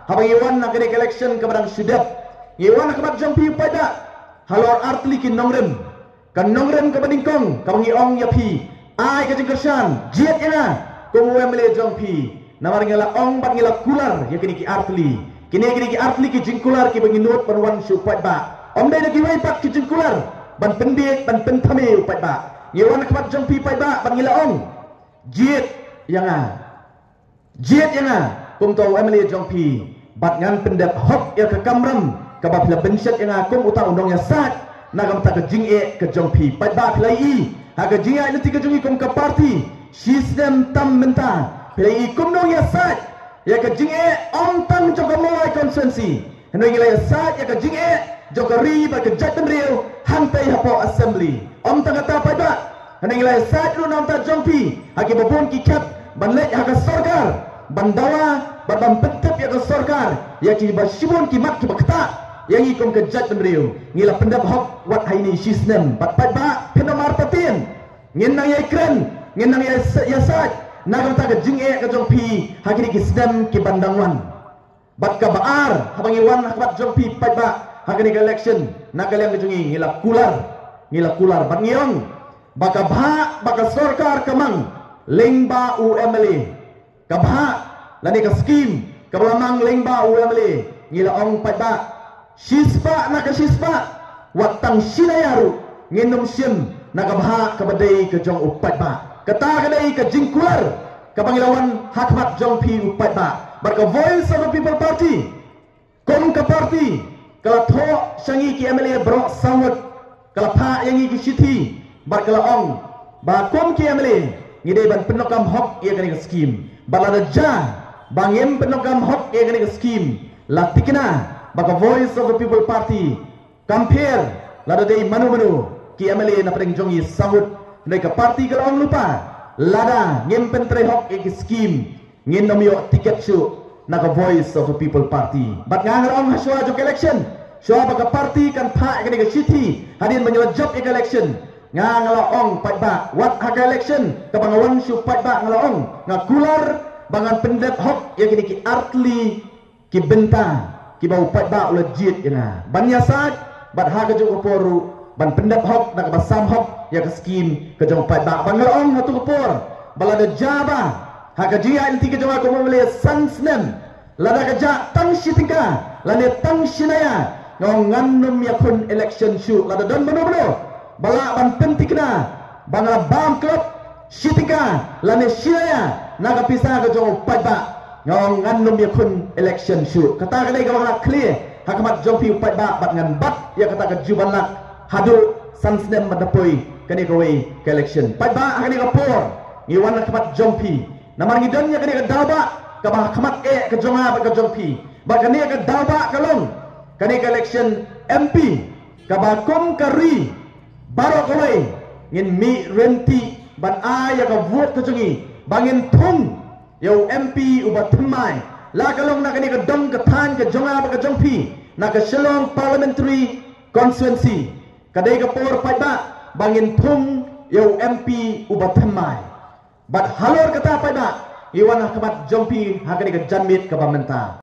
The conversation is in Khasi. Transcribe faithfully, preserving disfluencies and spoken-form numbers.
Haba ngi wan ha kane ka election kaba dang shu dep, ngi wan ha khmat jong phi u paidbah halor artylli ki nongrim. Ka nongrim kaba nyngkong kaba ngi ong ïa phi, ai ka jingkyrshan, jied ïa nga kum u MLA jong phi. Namar ngi la ong bad ngi la kular ïa kine ki artylli. Kine, kine ki artylli ki jingkular kiba ngi nud ban wan sha u paidbah. Ym dei da kiwei pat ki jingkular ban pynbiej, ban pynthame u paidbah. Ngi wan ha khmat jong phi paidbah bad ngi la ong, jied ïa nga. Jied ïa nga kum uta u MLA jong phi, bad ngan pyndep hok ïa ka kamram kaba phi la bynshet ïa nga kum uta u nongïasaid na ka bynta ka jingeh ka jong phi. Paidbah, phi la ïohi ha ka jingïaid lynti ka jong ngi kum ka party shisnem tam mynta, phi la ïohi kum u nongïasaid ïa ka jingeh ym tang jong ka Mawlai constituency. Hynrei ngi la ïasaid ïa ka jingeh jong ka ri bad ka jaitbynriew hangtei hapoh Assembly. Ym tang kata paidbah, hynrei ngi la ïasaid ruh na ka bynta jong phi ha kiba bun ki khep ban leit ha ka sorkar, ban dawa bad ban pyntip ïa ka sorkar ïa kiba shibun ki mat kiba ktah ïa ngi kum ka jaitbynriew. Ngi la pyndep hok wat ha ine i shisnem bad paidbah, phin ym artatien. Ngin nang ïai kren, ngin nang ïai se-, ïasaid na ka bynta ka jingeh ka jong phi ha kine ki snem kiban dang wan. Bad kaba ar, haba ngi wan ha khmat jong phi paidbah ha kane ka election, na ka liang ka jong ngi, ngi la kular, ngi la kular bad ngi ong ba ka bhah ba ka sorkar ka mang lyngba u MLA, ka bhah lane ka skim kaba la mang lyngba u MLA, ngi la ong paidbah, shispah na ka shispah, wat tang shi naya ruh ngin ym shim na ka bhah kaba dei ka jong u paidbah. Kata ka dei ka jingkular kaba ngi la wan ha khmat jong phi u paidbah. Bad ka Voice of the People Party kum ka party ka la thoh sha ngi ki MLA baroh saw ngut, ka la phah ïa ngi ki shithi bad ka la ong ba kum ki MLA ngi dei ban pyndonkam hok ïa kane ka skim. Bad lada jia ba ngim pyndonkam hok ïa kane ka skim, la thikna ba ka Voice of the People Party kam pher lada dei mano mano ki MLA na pdeng jong ngi saw ngut. Hynrei ka party ka la ong lypa, lada ngim pyntrei hok ïa ki skim, ngin ym ïoh tiket shuh na ka Voice of the People Party. Bad nga nga la ong ha shuwa jong ka election, shuwa ba ka party kan phah ïa kane ka shithi hadien ba ngi la jop ïa ka election, nga nga la ong paidbah, wat ha ka election kaba nga wan sha u paidbah nga la ong, nga kular ba ngan pyndep hok ïa kine ki artylli ki bynta kiba u paidbah u la jied ïa nga ban ïasaid, bad ha kajuh ka por ruh ban pyndep hok na kaba sam hok ïa ka skim ka jong u paidbah. Bad nga la ong ha tu ka por ba lada jia ba ha ka jingïaid lynti ka jong nga kum u MLA san snem, lada ka jah tang shi tyngka lane tang shi naya, nga ong ngan ym ïakhun election shuh. Lada don mano mano ba lah ban pynthikna ba nga la bam klop shi tyngka lane shi naya na ka pisa ka jong u paidbah, nga ong ngan ym ïakhun election shuh. Kata ka dei kaba nga la khlieh ha khmat jong phi u paidbah bad ngan bat ïa kata ka jubanlak haduh san snem ban da poi kane kawei ka election. Paidbah, ha kane ka por ngi wan ha khmat jong phi namar ngi don ïa kane ka daw bah kaba ha khmat eh ka jong nga bad ka jong phi. Bad kane ka daw bah ka long kane ka election MP kaba kum ka ri baroh kawei ngin mih ryntih ban ai ïa ka vote ka jong ngi ba ngin thung ïa u MP uba thymmai, la ka long na kane ka dong ka thaiñ ka jong nga bad ka jong phi, na ka Shillong Parliamentary Constituency. Ka dei ka por paidbah ba ngin thung ïa u MP uba thymmai. Bad halor kata paidbah, ngi wan ha khmat jong phi ha kane ka janmiet kaba mynta.